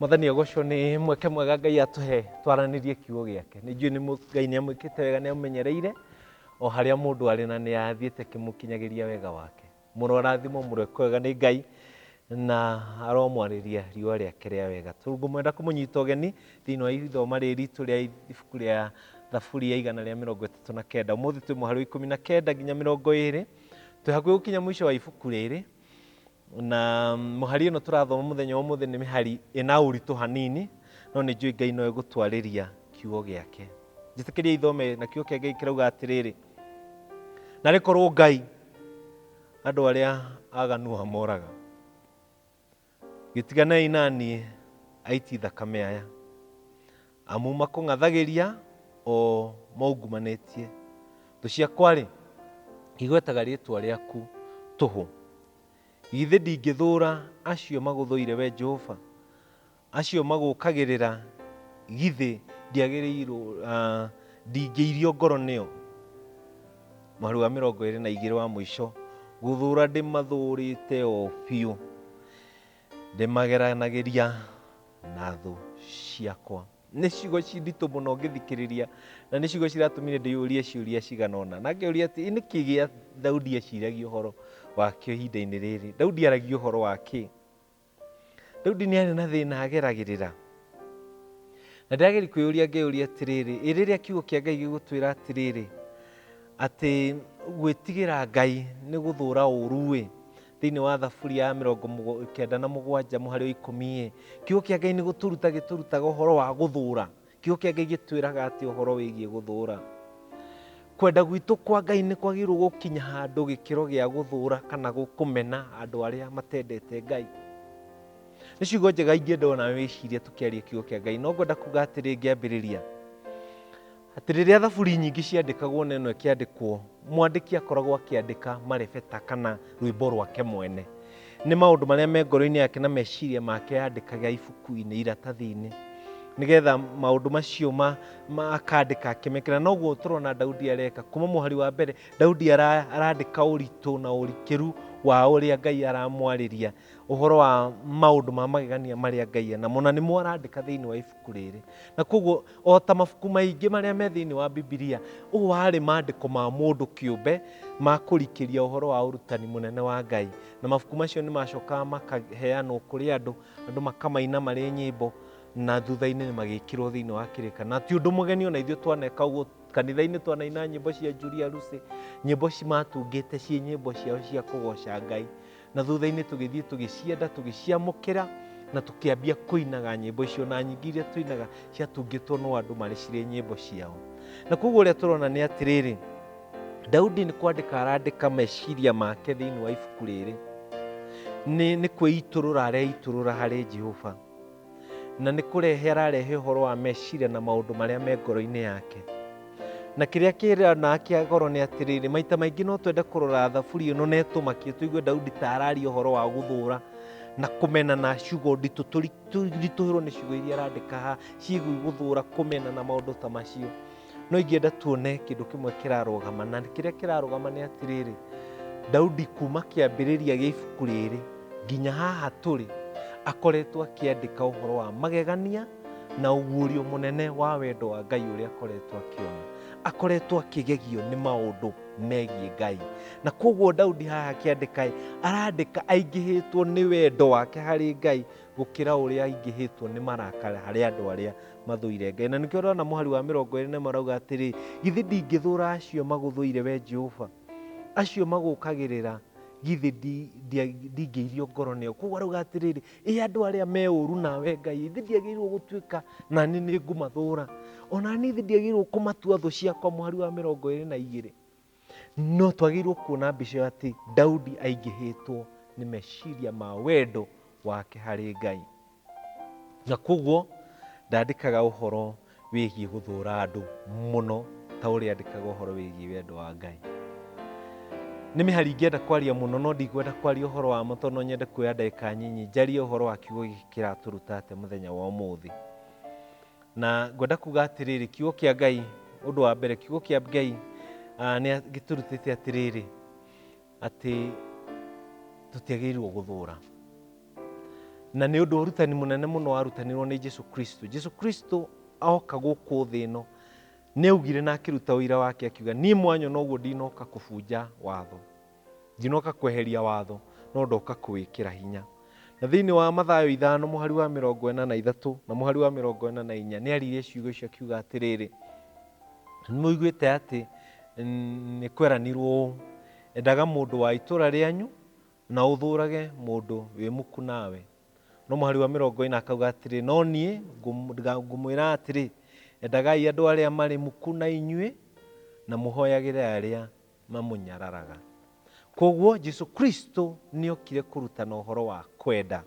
Mwathani agocwo nĩ mweke mwega Ngai atũhe twaranĩrie kiugo gĩake. Nĩ njũĩ nĩ Ngai nĩ amwĩkĩte wega, nĩ amumenyereire o harĩa mũndũ arĩ na nĩ athiĩte akĩmũkinyagĩria wega wake. Mũrorathimwo, mũroĩkwo wega nĩ Ngai na aromwarĩria riũa rĩake rĩa wega. Tũngũmwenda kũmũnyita ũgeni thĩinĩ wa ithoma rĩrĩ ritũ rĩa ibuku rĩa Thaburi ya 139. Ũmũthĩ twĩ mũhari wa 19 nginya 20. Twĩ hakuhĩ gũkinya mũico wa ibuku rĩrĩ. Na mũhari ĩno tũrathoma mũthenya wa ũmũthĩ nĩ mĩhari ĩna ũritũ hanini, no nĩ njũĩ Ngai no egũtwarĩria kiugo gĩake. Njĩtĩkĩria ithome na kiugo kĩa Ngai kĩrauga atĩrĩrĩ, narĩ korwo Ngai andũ arĩa aganu amoraga, gĩtiganei na niĩ aiti thakame aya, amu makũng'athagĩria o maungumanĩtie. Thũ ciakwa-rĩ, igwetaga rĩĩtwa rĩaku tũhũ. Githĩ ndingĩthũũra acio magũthũire, Wee Jehova? Acio magũũkagĩrĩra, githĩ ndiagĩrĩirwo, ndingĩirio ngoro nĩo? Mũhari wa 22 wa mũico, gũthũũra ndĩmathũũrĩte o biũ, ndĩmageranagĩria na thũ ciakwa. Nĩ ciugo ci nditũ mũno ngĩthikĩrĩria, na nĩ ciugo ciratũmire ndĩyũrie ciũria cigana ũna. Na ngeyũria atĩ, nĩ kĩ gĩa Daudi eciragia ũhoro wakĩo ihinda-inĩ rĩrĩ? Daudi aragia ũhoro wa kĩ? Daudi nĩ arĩ na thĩna ageragĩrĩra. Na ndĩrageria kwĩyũria ngeyũria atĩrĩrĩ, ĩ rĩrĩa kiugo kĩa Ngai gĩgũtwĩra atĩrĩrĩ, atĩ gwĩtigĩra Ngai nĩ gũthũra ũũru-ĩ, thĩinĩ wa Thaburi ya 97 mũhari wa 10-ĩ, kiugo kĩa Ngai nĩ gũtũruta gĩtũrutaga ũhoro wa gũthũra. Kiugo kĩa Ngai gĩtwĩraga atĩ ũhoro wĩgiĩ gũthũra. Kwenda gwitũ kwa Ngai nĩ kwagĩrĩirwo gũkinya handũ gĩkĩro gĩa gũthũra kana kũmena andũ arĩa matendete Ngai. Nĩ ciugo njega ingĩenda o nawe wĩcirie tũkĩaria kiugo kĩa Ngai. No ngwenda kuga atĩrĩ ngĩambĩrĩria, atĩ rĩrĩa thaburi nyingĩ ciandĩkagwo na ĩno ĩkĩandĩkwo, mwandĩki akoragwo akĩandĩka marebeta kana rwĩmbo rwake mwene. Nĩ maũndũ marĩa me ngoro-inĩ yake na meciria make yandĩkaga ibuku-inĩ, iratathi-inĩ, nĩgetha maũndũ macio ma, ma akandĩka akĩmekĩra. Noguo tũrona Daudi areka kuma mũhari wa mbere. Daudi arandĩka ũritũ na ũrikĩru wa ũrĩa Ngai aramwarĩria, ũhoro wa maũndũ ma magegania marĩa Ngai enamo, na nĩmo arandĩka thĩinĩ wa ibuku rĩrĩ. Na koguo o ta mabuku maingĩ marĩa me thĩinĩ wa Bibilia, ũũ warĩ maandĩko ma mũndũ kĩũmbe ma kũrikĩria ũhoro wa ũrutani mũnene wa Ngai. Na mabuku macio nĩ macokaga makaheanwo kũrĩ andũ, andũ makamaina marĩ nyĩmbo, na thutha-inĩ nĩ magĩkĩrwo thĩinĩ wa kĩrĩkanĩro. Na ti ũndũ mũgeni ona ithuĩ twaneka ũguo kanitha-inĩ, twanaina nyĩmbo cia Julia Lucy, nyĩmbo matungĩte ciĩ nyĩmbo ciao cia kũgoca Ngai. Na thutha-inĩ tũgĩthiĩ tũgĩcienda, tũgĩciamũkĩra, na tũkĩambia kũinaga nyĩmbo icio, na nyingĩ iria tũinaga ciatungĩtwo no andũ marĩ cirĩ nyĩmbo ciao. Na koguo ũrĩa tũrona nĩ atĩrĩrĩ, Daudi nĩ kwandĩka arandĩka meciria make thĩinĩ wa ibuku rĩrĩ, nĩ kwĩitũrũra areitũrũra harĩ Jehova, na nĩ kũrehe ararehe ũhoro wa meciria na maũndũ marĩa me ngoro-inĩ yake. Na kĩrĩa kĩrona kĩa goro nĩ atĩrĩrĩ, maita maingĩ no twende kũrora thaburi ĩno na ĩtũmakie tũigue Daudi ta araria ũhoro wa gũthũra na kũmena na ciugo nditũ, tũritũhĩrwo nĩ ciugo iria arandĩka haha ciĩgiĩ gũthũra, kũmena na maũndũ ta macio. No ingĩenda tuone kĩndũ kĩmwe kĩrarũgama, na kĩrĩa kĩrarũgama nĩ atĩrĩrĩ, Daudi kuma kĩambĩrĩria gĩa ibuku rĩrĩ nginya haha tũrĩ, akoretwo akĩandĩka ũhoro wa magegania na ũguũrio mũnene wa wendo wa Ngai ũrĩa akoretwo akĩona. Akoretwo akĩgegio nĩ maũndũ megiĩ Ngai. Na koguo Daudi haha akĩandĩka, arandĩka aingĩhĩtwo nĩ wendo wake harĩ Ngai gũkĩra ũrĩa aingĩhĩtwo nĩ marakara harĩ andũ arĩa mathũire Ngai. Na nĩkĩo ũrona mũhari wa 24 arauga atĩrĩ, githĩ ndingĩthũũra acio magũthũire we Jehova, acio magũũkagĩrĩra, githĩ ndingĩirio ngoro nĩo. Koguo arauga atĩrĩrĩ, ĩ andũ arĩa me ũru nawe Ngai, githĩ ndiagĩrĩirwo gũtuĩka nani nĩ ngũmathũũra, ona niĩ githĩ ndiagĩrĩirwo kũmatua thũ ciakwa, mũhari wa 22. No twagĩrĩirwo kuona mbica ĩyo atĩ Daudi aingĩhĩtwo nĩ meciria ma wendo wake harĩ Ngai. Na koguo ndandĩkaga ũhoro wĩgiĩ gũthũra andũ mũno ta ũrĩa andĩkaga ũhoro wĩgiĩ wendo wa Ngai. Nĩ mĩhari ingĩenda kwaria mũno, no ndikwenda kwaria ũhoro wamo tondũ no nyende kuoya ndagĩka nyinyi njarie ũhoro wa kiugo gĩkĩ kĩratũruta atĩa mũthenya wa ũmũthĩ. Na ngwenda kuga atĩrĩrĩ, kiugo kĩa Ngai, ũndũ wa mbere, kiugo kĩa Ngai nĩ gĩtũrutĩte atĩrĩrĩ, atĩ tũtiagĩrĩirwo gũthũra. Na nĩ ũndũ ũrutani mũnene mũno warutanirwo nĩ Jesu Kristo. Jesu Kristo oka gũkũ thĩ ĩno nĩ augire na akĩruta ũira wake akiuga, niĩ mwanyona ũguo ndinoka kũbunja watho, ndinoka kweheria watho, no ndoka kũwĩkĩra hinya. Na thĩinĩ wa Mathayo 5 mũhari wa 43 na mũhari wa 44 nĩ aririe ciugo icio akiuga atĩrĩrĩ, nĩ mũiguĩte atĩ nĩ kweranirwo ũũ, endaga mũndũ wa itũra rĩanyu na ũthũrage mũndũ wĩ muku nawe. No mũhari wa 40 akauga atĩrĩ, no niĩ ngũmwĩra atĩrĩ, endagai andũ arĩa marĩ muku na inyuĩ na mũhoyagĩre arĩa mamũnyararaga. Koguo Jesu Kristo nĩokire kũrutana ũhoro wa kwenda,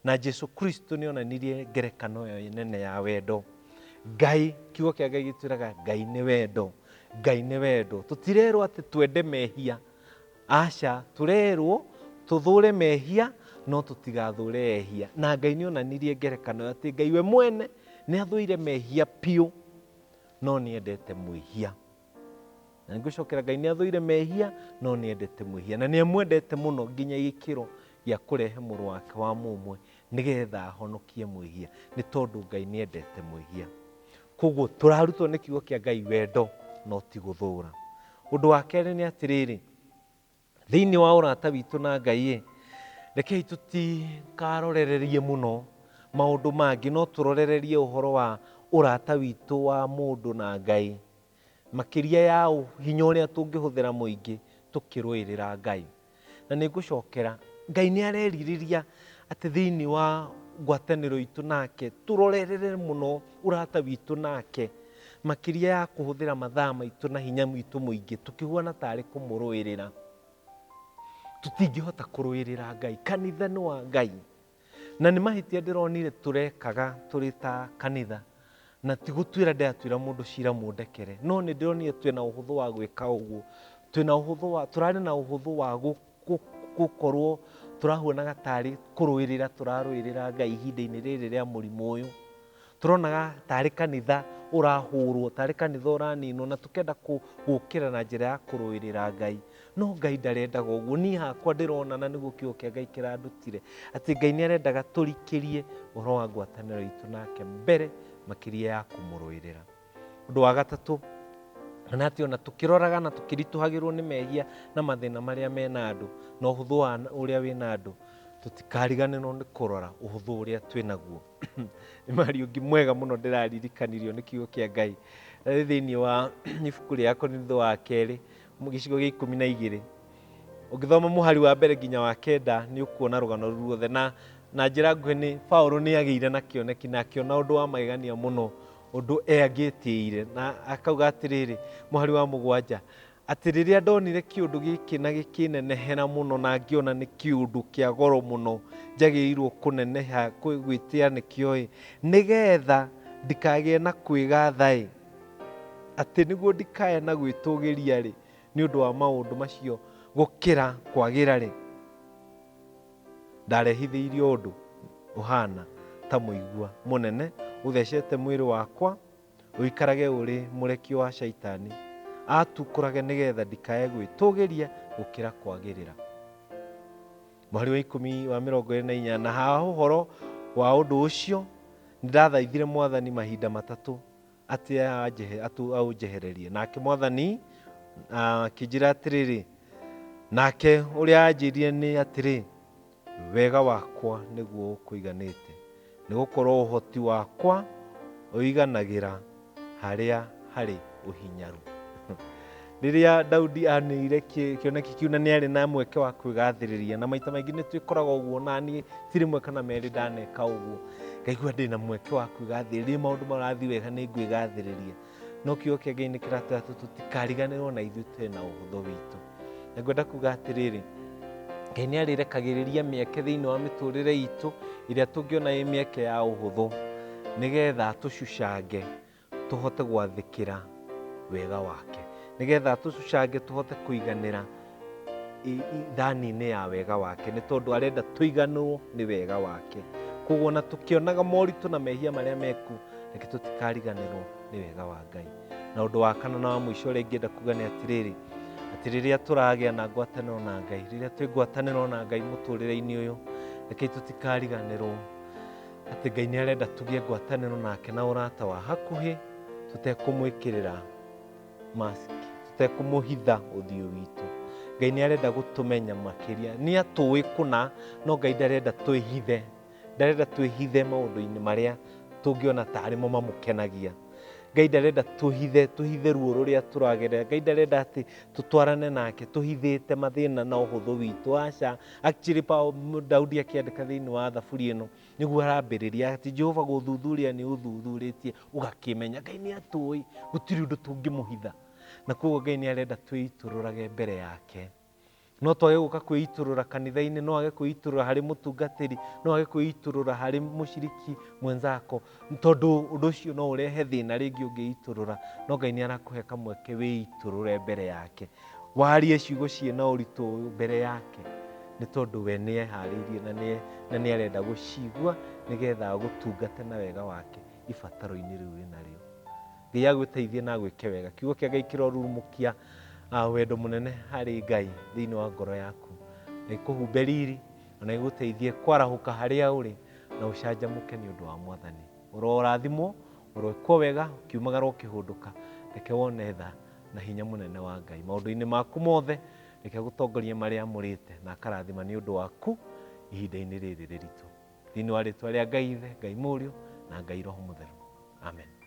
na Jesu Kristo nĩonanirie ngerekano ĩyo nene ya wendo. Ngai, kiugo kĩa Ngai gĩtwĩraga Ngai nĩ wendo, Ngai nĩ wendo. Tũtirerwo atĩ twende mehia, aca, tũrerwo tũthũre mehia no tũtigathũre ehia. Na Ngai nĩonanirie ngerekano ĩyo atĩ Ngai we mwene nĩathũire mehia piũ, no nĩendete mwĩhia. Na nĩngũcokera, Ngai nĩathũire mehia no nĩendete mwĩhia, na nĩamwendete mũno nginya gĩkĩro gĩa kũrehe mũrũ wake wa mũmwe nĩgetha ahonokie mwĩhia, nĩ tondũ Ngai nĩendete mwĩhia. Koguo tũrarutwo nĩ kiugo kĩa Ngai wendo no ti gũthũra. Ũndũ wa kerĩ nĩ atĩrĩrĩ, thĩinĩ wa ũrata witũ na Ngai ĩ, rekei tũtikarorererie mũno maũndũ mangĩ, no tũrorererie ũhoro wa ũrata witũ wa mũndũ na Ngai, makĩria ya hinya ũrĩa tũngĩhũthĩra mũingĩ tũkĩrũĩrĩra Ngai. Na nĩngũcokera, Ngai nĩ arerirĩria atĩ thĩinĩ wa ngwatanĩro itũ nake tũrorerere mũno ũrata witũ nake, makĩria ya kũhũthĩra mathaa maitũ na hinya witũ mũingĩ tũkĩhuana tarĩ kũmũrũĩrĩra. Tũtingĩhota kũrũĩrĩra Ngai, kanitha nĩ wa Ngai. Na nĩ mahĩtia ndĩronire tũrekaga tũrĩ ta kanitha, na ti gũtuĩra ndĩratuĩra mũndũ cira mũndekere, no nĩ ndĩronire twĩna ũhũthũ wa gwĩka ũguo. Twĩna ũhũthũ wa, tũrarĩ na ũhũthũ wa gũkorwo tũrahuanaga tarĩ kũrũĩrĩra tũrarũĩrĩra Ngai ihinda-inĩ rĩrĩ rĩa mũrimũ ũyũ. Tũronaga tarĩ kanitha ũrahũrwo, tarĩ kanitha ũraninwo, na tũkenda gũkĩra na njĩra ya kũrũĩrĩra Ngai. No Ngai ndarendaga ũguo. Niĩ hakwa ndĩrona, na nĩguo kiugo kĩa Ngai kĩrandutire, atĩ Ngai nĩ arendaga tũrikĩrie ũhoro wa ngwatanĩro itũ nake mbere makĩria ya kũmũrũĩrĩra. Ũndũ wa gatatũ, na atĩ ona tũkĩroraga na tũkĩritũhagĩrwo nĩ mehia na mathĩna marĩa mena andũ na ũhũthũ wa ũrĩa wĩna andũ, tũtikariganĩrwo nĩ kũrora ũhũthũ ũrĩa twĩnaguo. Nĩ Mariũngĩ mwega mũno ndĩraririkanirio nĩ kiugo kĩa Ngai. Rĩ thĩinĩ wa ibuku rĩa Korintho wa kerĩ gĩcigo gĩa 12, ũngĩthoma mũhari wa mbere nginya wa 9 nĩ ũkuona rũgano rũu ruothe. Na njĩra nguhĩ nĩ Paũlũ nĩ agĩire na kĩoneki na akĩona ũndũ wa magegania mũno, ũndũ eangĩtĩire, na akauga atĩrĩrĩ, mũhari wa 7, atĩ rĩrĩa ndonire kĩũndũ gĩkĩ na gĩkĩnenehera mũno na ngĩona nĩ kĩũndũ kĩa goro mũno njagĩrĩirwo kũneneha gwĩtĩa nĩkĩo ĩ, nĩgetha ndikagĩe na kwĩgatha ĩ, atĩ nĩguo ndikae na gwĩtũgĩria rĩ nĩ ũndũ wa maũndũ macio gũkĩra kwagĩra rĩ, ndarehithĩirio ũndũ ũhana ta mũigua mũnene ũthecete mwĩrĩ wakwa ũikarage ũrĩ mũrekio wa Shaitani, atukũrage nĩgetha ndikae gwĩtũgĩria gũkĩra kwagĩrĩra. Mũhari wa 10 wa 24, na ha ũhoro wa ũndũ ũcio nĩndathaithire Mwathani mahinda 3 atĩ aũnjehererie. Nake Mwathani akĩnjĩra atĩrĩrĩ, nake ũrĩa anjĩrire nĩ atĩrĩ, wega wakwa nĩguo ũkũiganĩte, nĩgũkorwo ũhoti wakwa ũiganagĩra harĩa harĩ ũhinyaru. Rĩrĩa Daudi anĩire kĩoneki kĩu na nĩarĩ na mweke wa kwĩgathĩrĩria, na maita maingĩ nĩ twĩkoraga ũguo, na niĩ ti rĩmwe kana merĩ ndaneka ũguo, ngaigua ndĩna mweke wa kwĩgathĩrĩria, maũndũ marathiĩ wega nĩ ngwĩgathĩrĩria. No kiugo kĩa Ngai nĩ kĩratwĩra atĩ tũtikariganĩrwo na ithuĩ twĩna ũhũthũ witũ. Na ngwenda kuga atĩrĩrĩ, Ngai nĩ arĩrekagĩrĩria mĩeke thĩinĩ wa mĩtũrĩre itũ ĩrĩa tũngĩona ĩ mĩeke ya ũhũthũ, nĩgetha atũcucange tũhote gwathĩkĩra wega wake, nĩgetha atũcucange tũhote kũiganĩra ithani-inĩ ya wega wake, nĩ tondũ arenda tũiganĩrwo nĩ wega wake. Koguo ona tũkĩonaga moritũ na mehia marĩa meku, reke tũtikariganĩrwo nĩ wega wa Ngai. Na ũndũ wa kana na wa mũico ũrĩa ingĩenda kuga nĩ atĩrĩrĩ, atĩ rĩrĩa tũragĩa na ngwatanĩro na Ngai, rĩrĩa twĩ ngwatanĩro na Ngai mũtũrĩre-inĩ ũyũ, Rekei tũtikariganĩrwo atĩ Ngai nĩ arenda tũgĩe ngwatanĩro nake na ũrata wa hakuhĩ, tũtekũmwĩkĩrĩra mask, tũtekũmũhitha ũthiũ witũ. Ngai nĩ arenda gũtũmenya makĩria, nĩ atũĩ kũna, no Ngai ndarenda twĩhithe, ndarenda twĩhithe maũndũ-inĩ marĩa tũngĩona tarĩ mo mamũkenagia. Ngai ndarenda tũhithe, tũhithe ruo rũrĩa tũragerera. Ngai ndarenda atĩ tũtwarane nake tũhithĩte mathĩna na ũhũthũ witũ. Aca. Actually, Paul, Daudi akĩandĩka thĩinĩ wa thaburi ĩno nĩguo arambĩrĩria atĩ Jehova gũthuthuria nĩ ũthuthurĩtie ũgakĩmenya. Ngai nĩ atũĩ, gũtirĩ ũndũ tũngĩmũhitha, na koguo Ngai nĩ arenda twĩitũrũrage mbere yake. No twage gũka kwĩitũrũra kanitha-inĩ, no age kwĩitũrũra harĩ mũtungatĩri, no age kwĩitũrũra harĩ mũciriki mwenzako, tondũ ũndũ ũcio no ũrehe thĩna rĩngĩ ũngĩitũrũra. No Ngai nĩ arakũhe kamweke wĩitũrũre mbere yake, warie ciugo ciĩna ũritũ ũyũ mbere yake, nĩ tondũ we nĩ eharĩirie na nĩ arenda gũcigua nĩgetha agũtungate na wega wake ibataro-inĩ rĩu wĩnarĩo. Ngai agũteithie na agwĩke wega. Kiugo kĩa Ngai kĩrorurumũkia wendo mũnene harĩ Ngai thĩinĩ wa ngoro yaku, na ikũhumbe riri, na igũteithie kwarahũka harĩa ũrĩ na ũcanjamũke nĩ ũndũ wa Mwathani. Ũrorathimwo, ũroĩkwo wega, ũkiumagara ũkĩhũndũka, reke wone tha na hinya mũnene wa Ngai maũndũ-inĩ maku mothe. Reke agũtongorie marĩa amũrĩte na akarathima nĩ ũndũ waku ihinda-inĩ rĩrĩ rĩritũ. Thĩinĩ wa rĩtwa rĩa Ngai Ithe, Ngai Mũriũ na Ngai Roho Mũtheru. Amen.